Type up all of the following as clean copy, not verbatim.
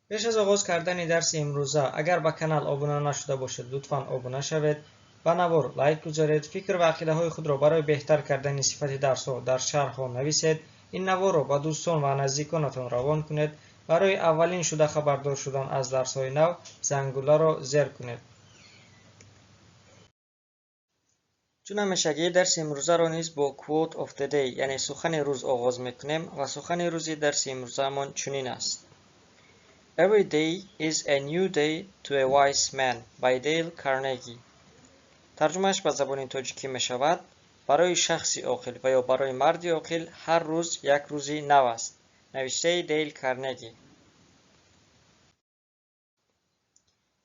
Пеш аз оғоз кардани дарси имрӯза, агар ба канал обуна нашуда бошед, лутфан обуна шавед, ба навор лайк гузоред, фикр ва ақидаҳои худро барои беҳтар кардани сифати дарсҳо дар шарҳҳо нависед, ин наворро ба дӯстон ва наздиконатон равон кунед, барои аввалин шуда хабардор шудан аз дарсҳои нав зангуларо зер кунед. Чун ҳамешагӣ дарси имрӯзаро низ бо Quote of the Day, яъне сухани рӯз оғоз мекунем ва сухани рӯзи дарси имрӯзаамон чунин аст. Every day is a new day to a wise man by Dale Carnegie. Тарҷумааш ба забони тоҷикӣ мешавад: барои шахси оқил ва ё барои марди оқил ҳар рӯз як рӯзи нав аст. Навиштаи Дейл Карнеги.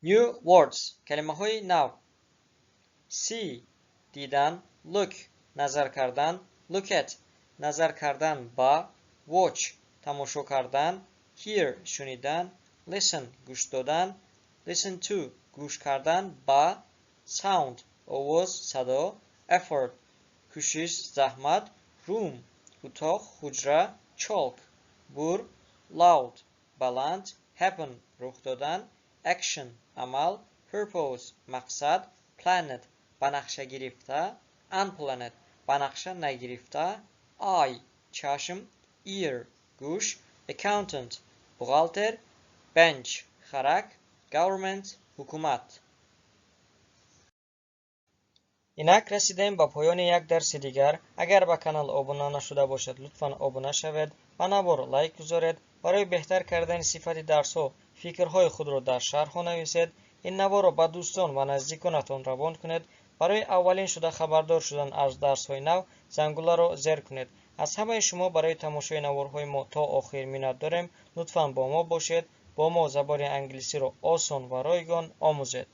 New words, калимаҳои нав. See дидан, look назар кардан, look at назар кардан ба, watch тамошо кардан, hear шунидан, listen гӯш додан, listen to гӯш кардан ба, sound овоз, садо, effort кӯшиш, заҳмат, room утоқ, ҳуҷра, chalk бур, loud баланд, happen рух додан, action амал, purpose мақсад, planned ба нақша гирифта, unplanned ба нақша нагирифта, eye чашм, ear гӯш, accountant бухгалтер, bench харак, government ҳукумат. Инак расидем ба поёни як дарси дигар. Агар ба канал обуна нашуда бошед, лутфан обуна шавед, ба навор лайк гузоред, барои беҳтар кардани сифати дарсҳо фикрҳои худро дар шарҳҳо нависед, ин наворро ба дӯстон ва наздиконатон равон кунед, барои аввалин шуда хабардор шудан аз дарсҳои нав зангуларо зер кунед. Аз ҳамаи шумо барои тамошои наворҳои мо то охир миннат дорем. Лутфан бо мо бошед, бо мо забони англисиро осон ва ройгон омӯзед.